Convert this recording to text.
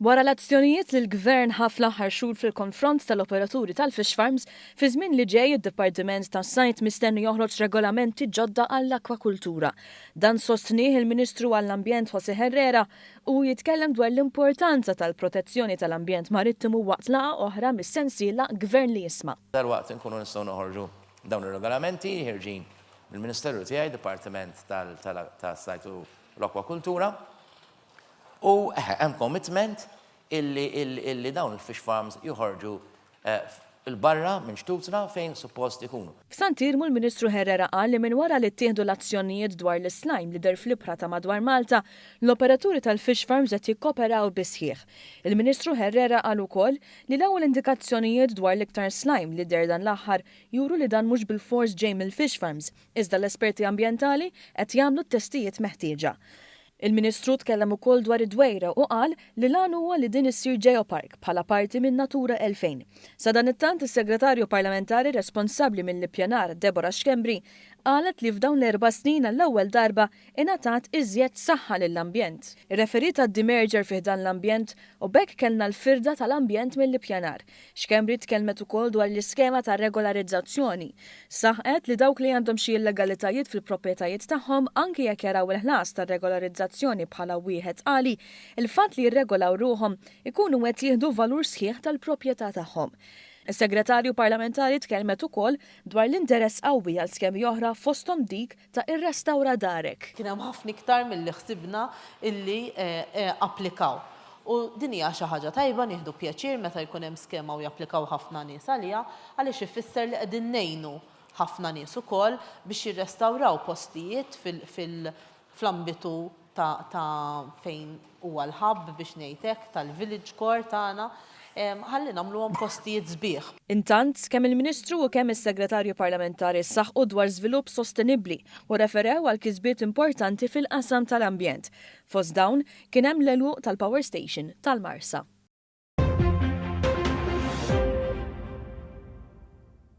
Wara l-azzjonijiet li l-Gvern ħa fl-aħħar xhur fil-konfront tal-operaturi tal-fish farms, fi żmien li ġej id-Dipartiment tas-Sajd mistenni joħroġ regolamenti ġodda għall-akwakultura. Dan sostnieh il-Ministru għall-Ambjent José Herrera u jitkellem dwar l-importanza tal-protezzjoni tal-ambjent marittimu waqt laqgħa oħra mis-sensiela Gvern li Jisma'. Dalwaqt inkunu nistgħu noħorġu dawn ir-regolamenti ħierġin mill-Ministeru tiegħi, Dipartiment tas-Sajd u l-Akwakultura. U eħe, hemm commitment illi illi dawn il-fish farms joħorġu 'l barra minn xtutna fejn suppost ikunu. F'Sant Iermu l-Ministru Herrera qal li minn wara li ttieħdu l-azzjonijiet dwar l-islime li deher fl-ibħra ta' madwar Malta, l-operaturi tal-fish farms qed jikkoperaw bis-sħiħ. Il-Ministru Herrera qal ukoll li l-ewwel indikazzjonijiet dwar l-iktar slime li deher dan l-aħħar juru li dan mhux bilfors ġej mill-fish farms, iżda l-esperti ambjentali qed jagħmlu t-testijiet meħtieġa. Il-Ministru tkellem ukoll dwar id-Dwejra u qal li l-għan huwa li din issir Geopark bħala parti minn Natura 2000. Sadanittant is-Segretarju Parlamentari responsabbli mill-Ippjanar Deborah Schembri qalet li f'dawn l-erba' snin għall-ewwel darba ingħatat iżjed saħħa lill-ambjent. Irreferiet għad-demerger fi ħdan l-ambjent u b'hekk kellna l-firda tal-ambjent mill-ippjanar. Schembri tkellmet ukoll dwar l-iskema ta' regolarizzazzjoni. Saħqet li dawk li għandhom xi illegalitajiet fil-proprjetajiet tagħhom anki jekk jaraw il-ħlas tar-regolarizzazzjoni bħala wieħed għali, il-fatt li jirregolaw ruħhom ikunu qed jieħdu valur sħiħ tal-proprjetà tagħhom. Is-Segretarju Parlamentari tkellmet ukoll dwar l-interess qawwi għal skemi oħra fosthom dik ta' Irrestawra Darek. Kien hemm ħafna iktar milli ħsibna illi applikaw. U din hija xi ħaġa tajba, nieħdu pjaċir meta jkun hemm skema u japplikaw ħafna nies għaliha, għaliex ifisser li qegħdin ngħinu ħafna nies ukoll biex jirrestawraw postijiet fl-ambitu ta' ta' fejn huwa l-hub biex ngħid hekk tal-village core tagħna ħalli nagħmluhom postijiet sbieħ. Intant, kemm il-Ministru u kemm is-Segretarju Parlamentari saħqu dwar żvilupp sostenibbli u rreferew għal kisbiet importanti fil-qasam tal-ambjent. Fost dawn, kien hemm l-għeluq tal-power station tal-Marsa.